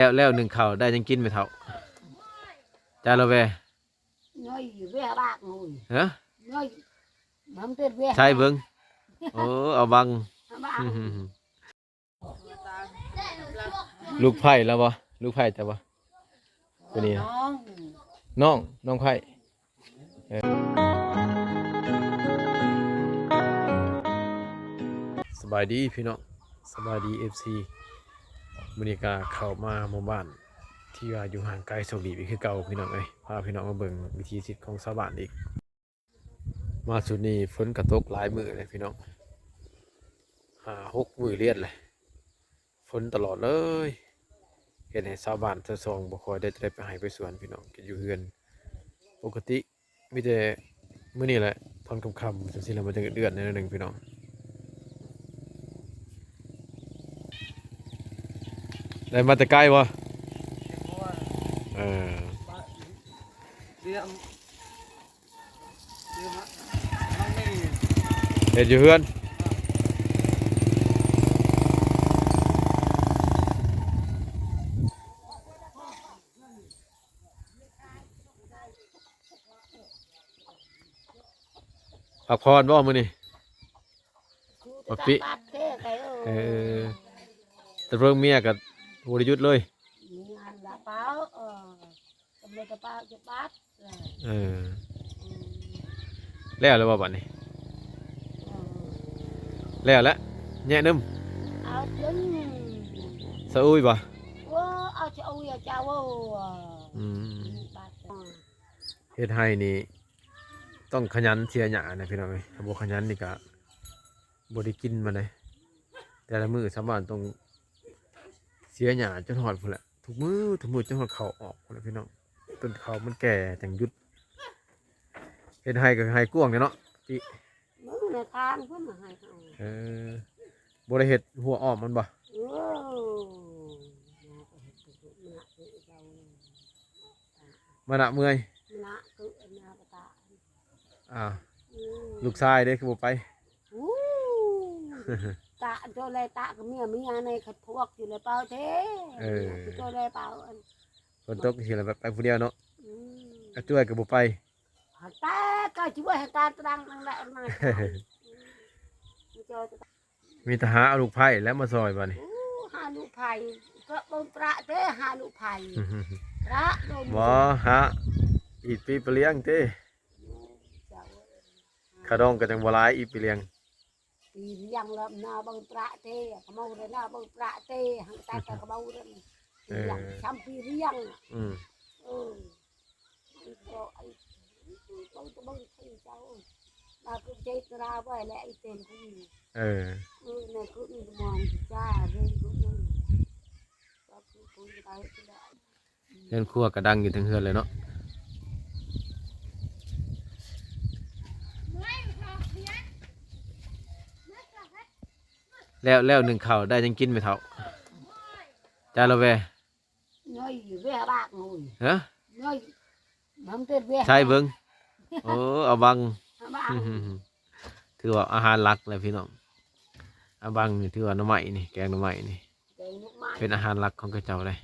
ແລ້ວ ແລ້ວໜຶ້ງເຂົ້າໄດ້ຫຍັງກິນແມ່ເຖົ້າ? ຈາລະແວ ນ້ອຍເວບາກໂອ້ຍ ຮະ ນ້ອຍ ມັນເປັນເວ ໃສ່ເບິ່ງ ໂອ້ ເອົາບັງ ເອົາບັງ ລູກໃພ້ລະບໍ່? ລູກໃພ້ເຈົ້າບໍ່? ຜູ້ນີ້ນະ ນ້ອງ ນ້ອງ ນ້ອງໃພ້ ເອີ ສະບາຍດີພີ່ນ້ອງ ສະບາຍດີ ເອັຟຊີ ມື້ນີ້ກະເຂົ້າມາໝູ່ບ້ານທີ່ວ່າຢູ່ຫ່າງໄກໂຊກດີບອີກຄືເກົ່າພີ່ນ້ອງເອີຍ ພາພີ່ນ້ອງມາເບິ່ງວິຖີຊີວິດຂອງຊາວບ້ານອີກ. ມາຊຸດນີ້ຝົນກະຕົກຫຼາຍມື້ແລ້ວພີ່ນ້ອງ ຫ້າຫົກມື້ລຽນແລ້ວ ຝົນຕະຫຼອດເລີຍ ເຮັດໃຫ້ຊາວບ້ານຊາວຊ່ອງບໍ່ຄ່ອຍໄດ້ ໄດ້ໄປໄຮ່ໄປສວນພີ່ນ້ອງ ກໍຢູ່ເຮືອນປົກກະຕິ ມີແຕ່ມື້ນີ້ແຫຼະ ຕອນຄ່ຳໆ ຈັ່ງຊີ້ລະ ມັນຈັ່ງເດືອດໆ ໜ້ອຍໜຶ່ງພີ່ນ້ອງ. ໄດ້ມາແຕ່ໄກບໍ່? ເອີ ເຮັດຢູ່ເຮືອນ ພັກຜ່ອນບໍ່ມື້ນີ້? ບໍ່ປິ ເອີ ແຕ່ເບິ່ງເມຍກໍບໍ່ໄດ້ຢຸດເລີຍ ເອີ ແລ້ວແລ້ວບໍ່ບັດນີ້? ແລ້ວແລ້ວ ແຍະໜຶ່ມ ເອົາເຖິງ ສະອຸຍບໍ່? ເອີ ເອົາສະອຸຍ ເຈົ້າ ອືມ ເຮັດໄຮ່ນີ້ ຕ້ອງຂະຫຍັນເສຍຫຍ້ານະພີ່ນ້ອງເອີຍ ຖ້າບໍ່ຂະຫຍັນນີ້ກະບໍ່ໄດ້ກິນມັນເດ້ ແຕ່ລະມື້ຊາວບ້ານຕ້ອງເສຍຫຍ້າຈົນຮອດພຸ້ນແຫຼະ ທຸກມື້ ທຸກມື້ ຈົນຮອດເຂົ້າອອກພຸ້ນແຫຼະພີ່ນ້ອງ ຈົນເຂົ້າມັນແກ່ຈັ່ງຢຸດ ເຮັດໄຮ່ກໍໄຮ່ກວ້າງເດ້ເນາະ ຕິ ມື້ນະທາງເພິ່ນໃຫ້ເຮົາ ເອີ ບໍ່ໄດ້ເຮັດຮົ້ວອ້ອມມັນບໍ່? ເອີ ມານະເມື່ອຍ ມານະຄືມານະກະຕະ ອ້າວ ອືມ ລູກຊາຍເດ້ຄືບໍ່ໄປ? ອູ້ ຕະໂຕແລຕະກະເມຍ ເມຍໃນຄັດພວກຢູ່ໃນເປົາເທ ເອີ ໂຕແລເປົາ ຝົນຕົກຊິລະໄປ ໄປຜູ້ດຽວເນາະ ອືມ ອາຈວຍກະບໍ່ໄປ ແຕ່ກະຈະວ່າໃຫ້ການຕະດັງນັ້ນແຫຼະມາ ມີແຕ່ຫາເອົາລູກໃພ້ແລ້ວມາຊ່ອຍບາດນີ້ ໂອ້ ຫາລູກໃພ້ ກະເບິ່ງປະເດ້ ຫາລູກໃພ້ ປະດົມ ບໍ່ຫາອີດປີປະລຽງເດ້ ເຈົ້າ ຂະດອງກະຈັ່ງບໍ່ຫຼາຍ ອີດປີລຽງ ປີລຽງລະໜ້າເບິ່ງປະເດ້ ກະເມົາລະໜ້າເບິ່ງປະເດ້ ຫັງແຕ່ກະເມົາລະ ເອີ ລຽງ ຊຳປີລຽງ ອືມ ເອີ ເອີ ເຮືອນຄົວກະດັງຢູ່ເທິງເຮືອນເລີຍເນາະ ແລ້ວ ແລ້ວໜຶ້ງເຂົ້າໄດ້ຫຍັງກິນແມ່ເຖົ້າ? ຈາລະແວ ນ້ອຍເວບາກໂອ້ຍ ຮະ ນ້ອຍ ມັນເປັນເວ ໃສ່ເບິ່ງ ໂອ້ ເອົາບັງ ເອົາບັງ ຖືວ່າອາຫານຫຼັກແຫຼະພີ່ນ້ອງ ອາບັງນີ້ຖືວ່າໜໍ່ໄມ້ນີ້ ແກງໜໍ່ໄມ້ນີ້ ແກງໜໍ່ໄມ້ ເປັນອາຫານຫຼັກຂອງເຂົາເຈົ້າເດ້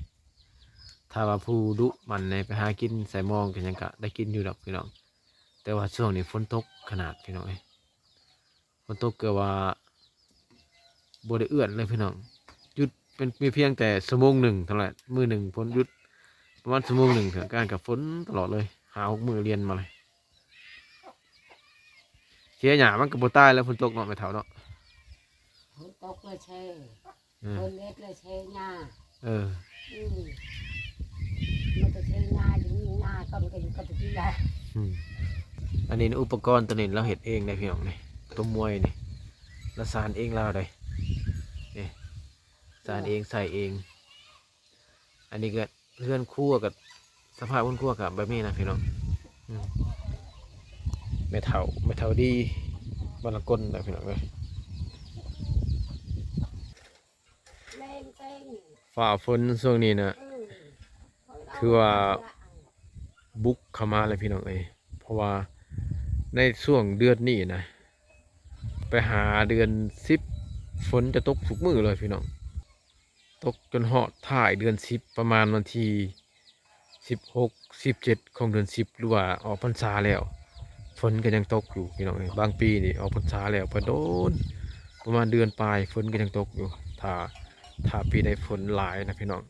ຖ້າວ່າຜູ້ດຸໝັ່ນແດ່ໄປຫາກິນໃສ່ມອງກັນຫຍັງກະໄດ້ກິນຢູ່ດອກພີ່ນ້ອງ ແຕ່ວ່າຊ່ວງນີ້ຝົນຕົກຂະໜາດພີ່ນ້ອງເອີຍ ຝົນຕົກເກືອບວ່າບໍ່ໄດ້ເອື້ອນເລີຍພີ່ນ້ອງ ຢຸດເປັນ ມີພຽງແຕ່ຊົ່ວໂມງໜຶ່ງເທົ່ານັ້ນແຫຼະ ມື້ໜຶ່ງຝົນຢຸດປະມານຊົ່ວໂມງໜຶ່ງເທື່ອ ການກັບຝົນຕະຫຼອດເລີຍ ຫ້າຫົກມື້ລຽນມາເລີຍ ເສຍຫຍ້າມັນກໍບໍ່ຕາຍແລ້ວ ຝົນຕົກເນາະແມ່ເຖົ້າເນາະ ຝົນຕົກແລ້ວແຊ່ ເອີ ຝົນເຮັດແລ້ວແຊ່ຫຍ້າ ເອີ ອືມ ມັນກໍແຊ່ຫຍ້າຢູ່ ຫຍ້າກໍມັນກໍຢູ່ກັບທີ່ລະ ອືມ ອັນນີ້ອຸປະກອນໂຕນີ້ລາວເຮັດເອງເດ້ພີ່ນ້ອງນີ້ ຕົວມວຍນີ້ ລາວສານເອງລາວເດ້ ນີ້ ສານເອງ ໃສ່ເອງ ອັນນີ້ກໍເຮືອນຄົວ ກໍສະພາບເຮືອນຄົວກໍແບບນີ້ນະພີ່ນ້ອງ ອືມ ແມ່ເຖົ້າ ແມ່ເຖົ້າດີ ບັນລະກົນນະພີ່ນ້ອງເອີຍ ຟ້າຝົນຊ່ວງນີ້ນະ ເອີ ຖືວ່າບຸກເຂົ້າມາແລ້ວພີ່ນ້ອງເອີຍ ເພາະວ່າໃນຊ່ວງເດືອນນີ້ນະ ໄປຫາເດືອນສິບ ຝົນຈະຕົກທຸກມື້ເລີຍພີ່ນ້ອງ ຕ ຕົກຈົນຮອດທ້າຍເດືອນສິບ ປະມານວັນທີສິບຫົກ ສິບເຈັດ ຂອງເດືອນສິບ ຫຼືວ່າອອກພັນສາແລ້ວ ຝົນກໍຍັງຕົກຢູ່ພີ່ນ້ອງເອີຍ. ບາງປີນີ້ອອກພັນສາແລ້ວ ໄປໂດນ ປະມານເດືອນປາຍ ຝົນກໍຍັງຕົກຢູ່ ຖ້າ ຖ້າປີໃດຝົນຫຼາຍນະພີ່ນ້ອງ.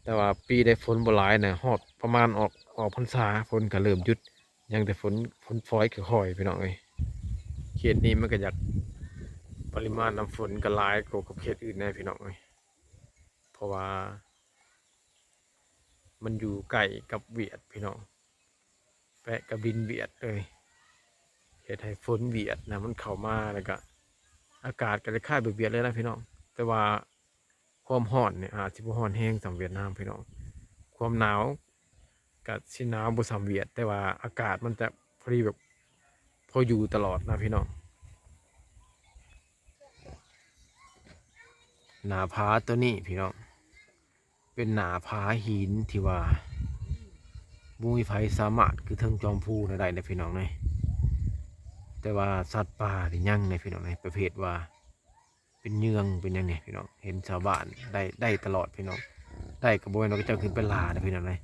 ແຕ່ວ່າປີໃດຝົນບໍ່ຫຼາຍນະ ຮອດປະມານອອກ ອອກພັນສາ ຝົນກໍເລີ່ມຢຸດ ຍັງແຕ່ຝົນ ຝົນຝອຍຄ່ອຍໆ ພີ່ນ້ອງເອີຍ. ເຂດນີ້ມັນກໍຢາກ ປະລິມານນ້ຳຝົນກໍຫຼາຍກວ່າກັບເຂດອື່ນແດ່ພີ່ນ້ອງເອີຍ ເພາະວ່າມັນຢູ່ໃກ້ກັບຫວຽດພີ່ນ້ອງ ແປະກັບດິນຫວຽດເລີຍ ເຮັດໃຫ້ຝົນຫວຽດນະ ມັນເຂົ້າມາ ແລ້ວກະອາກາດກໍຄ້າຍໆແບບຫວຽດເລີຍນະພີ່ນ້ອງ. ແຕ່ວ່າຄວາມຮ້ອນນີ້ອາດຊິບໍ່ຮ້ອນແຮງສ່ຳຫວຽດນາມພີ່ນ້ອງ ຄວາມໜາວ ກະຊິໜາວບໍ່ສ່ຳຫວຽດ ແຕ່ວ່າອາກາດມັນຈະພໍດີແບບ ພໍຢູ່ຕະຫຼອດນະພີ່ນ້ອງ. ໜ້າຜາໂຕນີ້ພີ່ນ້ອງ ເປັນໜ້າຜາຫີນທີ່ວ່າບໍ່ມີໃຜສາມາດຄືເທິງຈອມພູນະໄດ້ນະພີ່ນ້ອງເອີຍ. ແຕ່ວ່າສັດປ່ານີ້ຍັງນະພີ່ນ້ອງເອີຍ ປະເພດວ່າ ເປັນເຍືອງເປັນຫຍັງນີ້ພີ່ນ້ອງ ເຫັນຊາວບ້ານໄດ້ ໄດ້ຕະຫຼອດພີ່ນ້ອງ. ໄດ້ກໍບໍ່ແມ່ນວ່າເຂົາເຈົ້າຂຶ້ນໄປລ່ານະພີ່ນ້ອງເອີຍ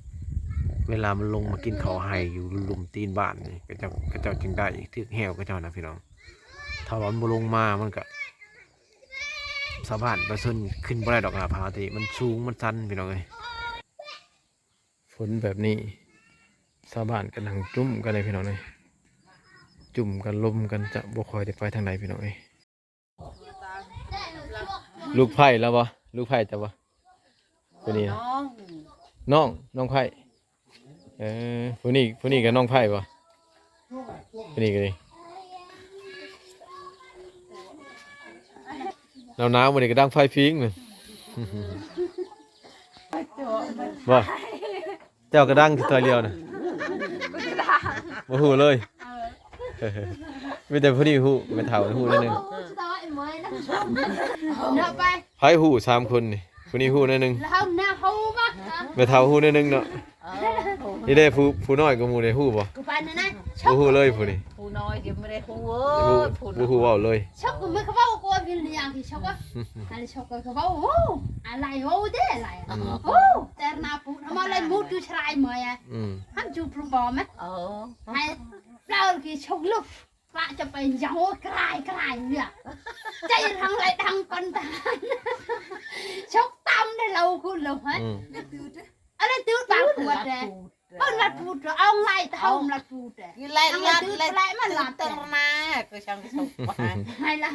ເວລາມັນລົງມາກິນເຂົ້າໄຮ່ຢູ່ລຸ່ມຕີນບ້ານນີ້ ເຂົາເຈົ້າ ເຂົາເຈົ້າຈຶ່ງໄດ້ ຖືກແຮ້ວເຂົາເຈົ້ານະພີ່ນ້ອງ. ຖ້າວ່າມັນບໍ່ລົງມາ ມັນກໍ ຊາວບ້ານປະຊາຊົນຂຶ້ນບໍ່ໄດ້ດອກໜ້າຜາທີ່ມັນສູງ ມັນຊັນພີ່ນ້ອງເອີຍ. ຝົນແບບນີ້ ຊາວບ້ານກໍນັ່ງຈຸ້ມກັນເລີຍພີ່ນ້ອງເອີຍ ຈຸ້ມກັນລົມກັນ ຈະບໍ່ຄ່ອຍໄດ້ໄປທາງໃດພີ່ນ້ອງເອີຍ. ລູກໃພ້ລະບໍ່? ລູກໃພ້ເຈົ້າບໍ່? ຜູ້ນີ້ນະ ນ້ອງ ນ້ອງ ນ້ອງໃພ້. ເອີ ຜູ້ນີ້ ຜູ້ນີ້ກໍນ້ອງໃພ້ບໍ່? ຜູ້ນີ້ກໍນີ້ ໜາວໆ ມື້ນີ້ກໍດັງໄຟພິງນະ ບໍ່? ເຈົ້າກໍດັງຄືຕອນລຽວນະ ບໍ່ຮູ້ເລີຍ. ມີແຕ່ຜູ້ນີ້ຮູ້ ແມ່ເຖົ້າຮູ້ໜ້ອຍໜຶ່ງ. ໃຜຮູ້ສາມຄົນນີ້? ຜູ້ນີ້ຮູ້ໜ້ອຍໜຶ່ງ ແມ່ເຖົ້າຮູ້ໜ້ອຍໜຶ່ງເນາະ. ນີ້ເດ້ ຜູ້ ຜູ້ນ້ອຍກວ່າໝູ່ເດ້ ຮູ້ບໍ່? ບໍ່ຮູ້ເລີຍຜູ້ນີ້ ຜູ້ນ້ອຍຍັງບໍ່ໄດ້ຮູ້ເອີຍ ຜູ້ ບໍ່ຮູ້ເວົ້າເລີຍ. ຊອກກໍມັນກໍເວົ້າກວ່າເປັນຢ່າງທີ່ຊອກວ່າ ອັນນີ້ຊອກກໍເວົ້າ ໂອ້ ອາໄລໂອ້ເດ້ອາໄລ ໂອ້ ແຕ່ໜ້າປູດມາໄລໝູດຢູ່ຊະລາຍເມື່ອຍ ຫຳຈູປຣອມ ເອີ ໃຫ້ເລົ່າກີຊົກລຸກ ປະຈະໄປເຍົາກລາຍກລາຍເນຍ ໃຈທັງໄລທັງຄົນທະຫານ ຊົກຕຳໄດ້ເລົ່າຄຸນເລີຍ ອືມ ອາໄລຕື່ນບາງຂວດເດ້ ເພິ່ນວ່າປູດເອົາໄລເທົ່າລະປູດເດ້ ກິນໄລລັດໄລມາລັດເຕີມາ ຄືຊ່າງສົກ ໃຫ້ລະ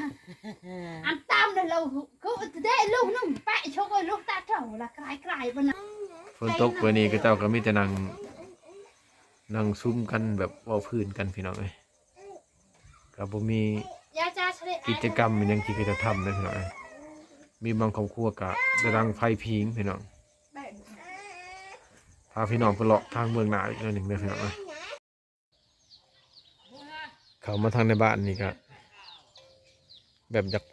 ອັນຕຳໄດ້ເລົ່າຄືເດ້ ລູກໜຶ່ງແປະຊົກ ລູກຕາເຈົ້າລະກລາຍກລາຍບໍ່ນະ. ຝົນຕົກມື້ນີ້ເຂົາເຈົ້າກໍມີແຕ່ນັ່ງ ນັ່ງຊຸມກັນແບບເວົ້າພື້ນກັນພີ່ນ້ອງເອີຍ. ກໍບໍ່ມີກິດຈະກຳອີ່ຫຍັງທີ່ເຂົາເຈົ້າທຳເດ້ພີ່ນ້ອງເອີຍ. ມີບາງຄອບຄົວກໍໄດ້ດັງໄຟຜິງພີ່ນ້ອງ. ພາພີ່ນ້ອງໄປເລາະທາງເບື້ອງໜ້າອີກໜ້ອຍໜຶ່ງເດີພີ່ນ້ອງເອີຍ. ເຂົ້າມາທາງໃນບ້ານນີ້ກໍແບບຢາກ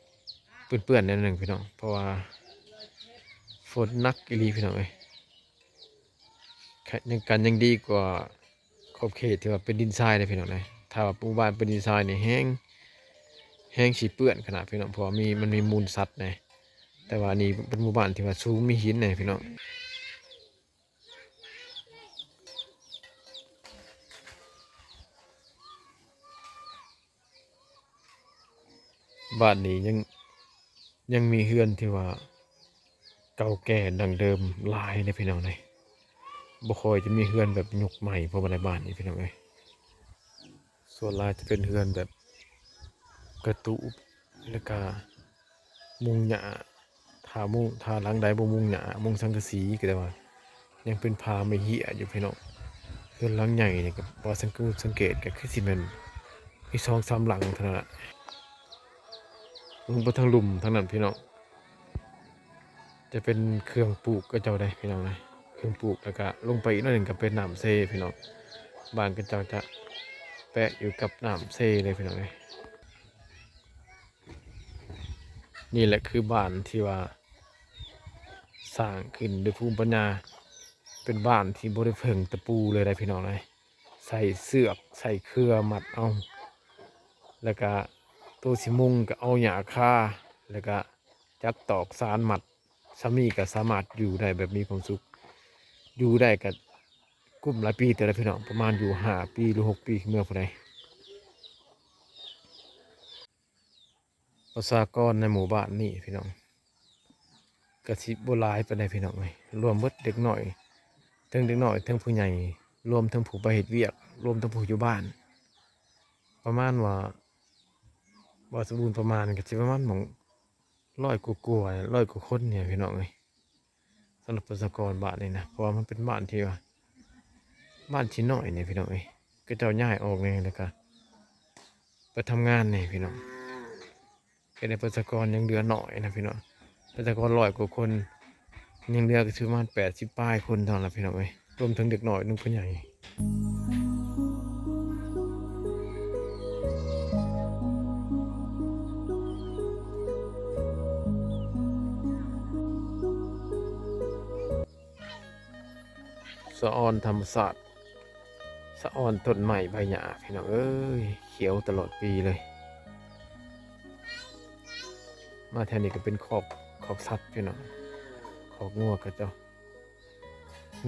ເປື້ອນໆແນວໜຶ່ງພີ່ນ້ອງ ເພາະວ່າຝົນໜັກອີ່ຫຼີພີ່ນ້ອງເອີຍ. ຍັງ ກໍຍັງດີກວ່າຂອບເຂດທີ່ວ່າເປັນດິນຊາຍເດ້ພີ່ນ້ອງເອີຍ. ຖ້າວ່າໝູ່ບ້ານເປັນດິນຊາຍນີ້ແຮງ ແຮງຊິເປື້ອນຂະໜາດພີ່ນ້ອງ ເພາະວ່າມີ ມັນມີມູນສັດແດ່. ແຕ່ວ່າອັນນີ້ເປັນໝູ່ບ້ານທີ່ວ່າສູງ ມີຫີນແດ່ພີ່ນ້ອງ. ບ້ານນີ້ຍັງ ຍັງມີເຮືອນທີ່ວ່າເກົ່າແກ່ດັ້ງເດີມຫຼາຍເດ້ພີ່ນ້ອງເອີຍ. ບໍ່ຄ່ອຍຈະມີເຮືອນແບບຍຸກໃໝ່ ເພາະວ່າໃນບ້ານນີ້ພີ່ນ້ອງເອີຍ ສ່ວນຫຼາຍຈະເປັນເຮືອນແບບກະຕູບ ແລ້ວກະມຸງຫຍ້າ ຖ້າມຸງ ຖ້າຫຼັງໃດບໍ່ມຸງຫຍ້າ ມຸງສັງກະສີ ກໍແຕ່ວ່າຍັງເປັນຜ້າໄມ້ເຫ້ຍຢູ່ພີ່ນ້ອງ. ເຮືອນຫຼັງໃຫຍ່ນີ້ກໍ ວ່າສັງເກດ ສັງເກດກໍຄືຊິແມ່ນມີສອງສາມຫຼັງເທົ່ານັ້ນລະ. ລົງໄປທາງລຸ່ມທາງນັ້ນພີ່ນ້ອງ ຈະເປັນເຄື່ອງປູກເຂົາເຈົ້າເດ້ພີ່ນ້ອງເອີຍ. ເຄື່ອງປູກ ແລ້ວກະລົງໄປອີກໜ້ອຍໜຶ່ງກໍເປັນນ້ຳເຊພີ່ນ້ອງ. ບ້ານເຂົາເຈົ້າຈະແປະຢູ່ກັບນ້ຳເຊເລີຍພີ່ນ້ອງເອີຍ. ນີ້ແຫຼະຄືບ້ານທີ່ວ່າສ້າງຂຶ້ນດ້ວຍພູມປັນຍາ ເປັນບ້ານທີ່ບໍ່ໄດ້ເພິ່ງຕະປູເລີຍໄດ໋໋ພີ່ນ້ອງເອີຍ. ໃຊ້ເຊືອກ ໃຊ້ເຄືອມັດເອົາ ແລ້ວກະໂຕຊິມຸງກໍເອົາຫຍ້າຄາ ແລ້ວກະຈັດຕອກສານມັດ ສ່ຳນີ້ກໍສາມາດຢູ່ໄດ້ແບບມີຄວາມສຸກ ຢູ່ໄດ້ກໍກຸ້ມຫຼາຍປີເຕີບແລ້ວພີ່ນ້ອງ ປະມານຢູ່ຫ້າປີ ຫຼື ຫົກປີ ເມືອຜູ້ໃດ. ປະຊາກອນໃນໝູ່ບ້ານນີ້ພີ່ນ້ອງ ກະຊິບໍ່ຫຼາຍປານໃດພີ່ນ້ອງເອີຍ ລວມເບິດເດັກນ້ອຍ ເຖິງເດັກນ້ອຍ ເຖິງຜູ້ໃຫຍ່ ລວມເຖິງຜູ້ໄປເຮັດວຽກ ລວມເຖິງຜູ້ຢູ່ບ້ານ ປະມານວ່າ ບໍ່ສົມບູນປະມານ ກະຊິປະມານໝ່ອງຮ້ອຍກວ່າ ກວ່າ ຮ້ອຍກວ່າຄົນນີ້ພີ່ນ້ອງເອີຍ. ສຳລັບປະຊາກອນບ້ານນີ້ນະ ເພາະວ່າມັນເປັນບ້ານທີ່ວ່າ ບ້ານທີ່ນ້ອຍນີ້ພີ່ນ້ອງເອີຍ ເຂົາເຈົ້າຍ້າຍອອກແດ່ ແລ້ວກະໄປທຳງານແດ່ພີ່ນ້ອງ ເຮັດໃຫ້ປະຊາກອນຍັງເຫຼືອໜ້ອຍນະພີ່ນ້ອງ. ປະຊາກອນຮ້ອຍກວ່າຄົນ ຍັງເຫຼືອກໍຊິປະມານແປດສິບປາຍຄົນເທົ່ານັ້ນລະພີ່ນ້ອງເອີຍ ລວມເຖິງເດັກນ້ອຍ ເຖິງຜູ້ໃຫຍ່. ສະອອນທຳມະຊາດ ສະອອນຕົ້ນໄມ້ໃບຫຍ້າພີ່ນ້ອງເອີຍ ຂຽວຕະຫຼອດປີເລີຍ. ມາແຖວນີ້ກໍເປັນຄອກ ຄອກສັດພີ່ນ້ອງ ຄອກງົວເຂົາເຈົ້າ.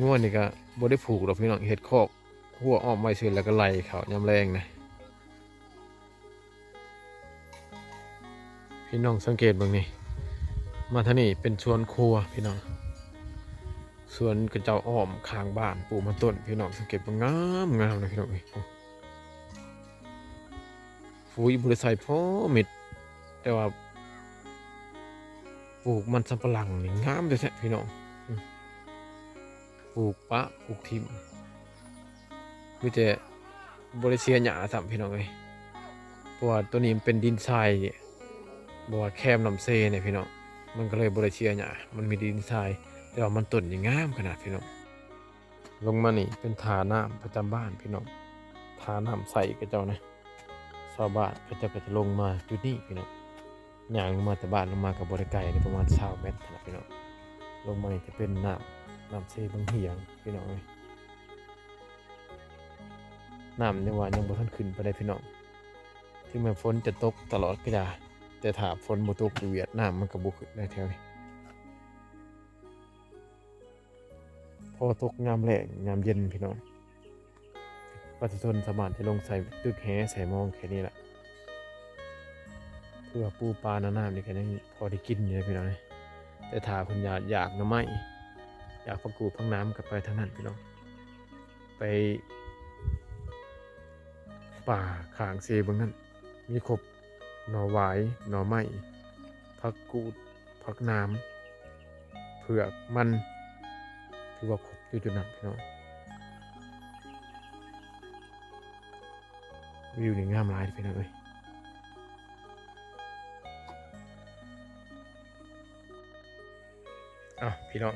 ງົວນີ້ກໍບໍ່ໄດ້ຜູກດອກພີ່ນ້ອງ ເຮັດຄອກຮົ້ວອ້ອມໄວ້ຊື່ ແລ້ວກໍໄລ່ເຂົ້າຍາມແລງນະ. ພີ່ນ້ອງສັງເກດເບິ່ງນີ້ ມາທາງນີ້ເປັນສວນຄົວພີ່ນ້ອງ ສວນເຂົາເຈົ້າອ້ອມຂ້າງບ້ານ ປູກມັນຕົ້ນພີ່ນ້ອງ ສັງເກດເບິ່ງ ງາມໆ ເລີຍພີ່ນ້ອງເອີຍ. ປຸ໋ຍບໍ່ໄດ້ໃສ່ພໍເມັດ ແຕ່ວ່າປູກມັນສຳປະຫຼັງນີ້ງາມແທ້ໆ ພີ່ນ້ອງ. ອືມ ປູກປະ ປູກຖິ້ມ ມີແຕ່ບໍ່ໄດ້ເສຍຫຍ້າຊ້ຳພີ່ນ້ອງເອີຍ ເພາະວ່າໂຕນີ້ມັນເປັນດິນຊາຍ ບໍ່ວ່າແຄມນ້ຳເຊນີ້ພີ່ນ້ອງ ມັນກໍເລີຍບໍ່ໄດ້ເສຍຫຍ້າ ມັນມີແຕ່ດິນຊາຍ ແຕ່ວ່າມັນຕົ້ນນີ້ງາມຂະໜາດພີ່ນ້ອງ. ລົງມານີ້ເປັນທ່ານ້ຳປະຈຳບ້ານພີ່ນ້ອງ ທ່ານ້ຳໃຊ້ເຂົາເຈົ້ານະ. ຊາວບ້ານເຂົາເຈົ້າກໍຈະລົງມາຈຸດນີ້ພີ່ນ້ອງ ຍ່າງລົງມາແຕ່ບ້ານລົງມາກໍບໍ່ໄດ້ໄກເດ້ ປະມານຊາວແມັດເທົ່ານັ້ນພີ່ນ້ອງ. ລົງມານີ້ຈະເປັນນ້ຳ ນ້ຳເຊບັງຫຽງພີ່ນ້ອງເອີຍ. ນ້ຳຍັງວ່າຍັງບໍ່ທັນຂຶ້ນປານໃດພີ່ນ້ອງ ເຖິງແມ່ນຝົນຈະຕົກຕະຫຼອດກໍຢ່າ ແຕ່ຖ້າຝົນບໍ່ຕົກຢູ່ຫວຽດ ນ້ຳມັນກໍບໍ່ຂຶ້ນໃນແຖວນີ້. ພໍຕົກຍາມແລ້ງຍາມເຢັນພີ່ນ້ອງ ປະຊາຊົນສາມາດຈະລົງໃສ່ຕຶກແຫໃສ່ມອງແຄ່ນີ້ລະ ເພື່ອປູປານານ້ຳນີ້ກໍຍັງພໍໄດ້ກິນຢູ່ເດ້ພີ່ນ້ອງ. ແຕ່ຖ້າເພິ່ນຢາກ ຢາກໜໍ່ໄມ້ ຢາກຜັກກູດຜັກໜາມກໍໄປທາງນັ້ນພີ່ນ້ອງ ໄປປ່າຂ້າງເຊເບິ່ງນັ້ນ ມີຄົບ ໜໍ່ຫວາຍ ໜໍ່ໄມ້ ຜັກກູດ ຜັກໜາມ ເຜືອກ ມັນ ຖືວ່າຄົບຢູ່ຈຸດນັ້ນພີ່ນ້ອງ. ວິວນີ້ງາມຫຼາຍພີ່ນ້ອງເອີຍ. ເອົາພີ່ນ້ອງ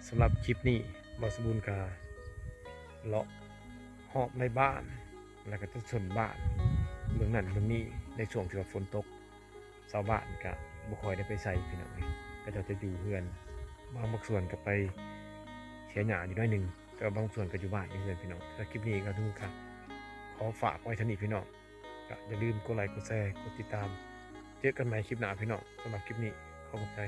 ສຳລັບຄລິບນີ້ ບ່າວສະບູນກະເລາະຮອບໃນບ້ານ ແລ້ວກະຕະຊົນບ້ານ ເບິ່ງນັ້ນເບິ່ງນີ້ ໃນຊ່ວງທີ່ວ່າຝົນຕົກ ຊາວບ້ານກະບໍ່ຄ່ອຍໄດ້ໄປໃສພີ່ນ້ອງເອີຍ ເຂົາເຈົ້າຈະຢູ່ເຮືອນ ບາງ ບາງສ່ວນກະໄປເສຍຫຍ້າຢູ່ໜ້ອຍໜຶ່ງ ແຕ່ວ່າບາງສ່ວນກະຢູ່ບ້ານຢູ່ເຮືອນພີ່ນ້ອງ. ສຳລັບຄລິບນີ້ກໍຖືກະຂໍຝາກໄວ້ເທົ່ານີ້ພີ່ນ້ອງ ກະຢ່າລືມກົດໄລ ກົດແຊ ກົດຕິດຕາມ ເຈີກັນໃໝ່ຄລິບໜ້າພີ່ນ້ອງ. ສຳລັບຄລິບນີ້ ຂໍຂອບໃຈ.